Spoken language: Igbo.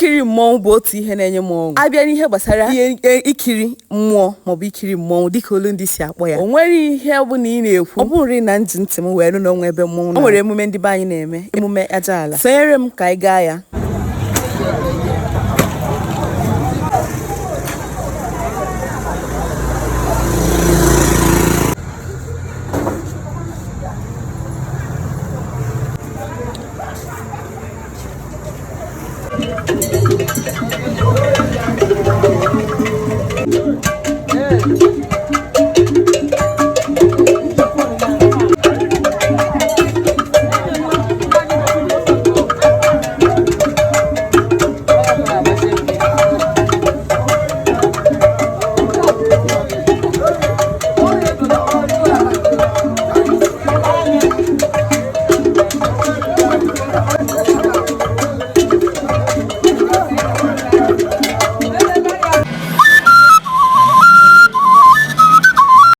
Ikiri mmọnwụ bụ otu ihe na-enye m ọṅụ. Abịa n'ihe gbasara ihe ikiri mmụọ maọbụ ikiri mmọnwụ dịka olu ndị si akpọ ya, o nwere ihe ọ bụla ị na-ekwu, ọ bụrị na m ji ntị m wee nụ na onwe ebe mmọnwụ. O nwere emume ndị be anyị na-eme, emume aja ala. Sonyere m ka anyị gaa ya.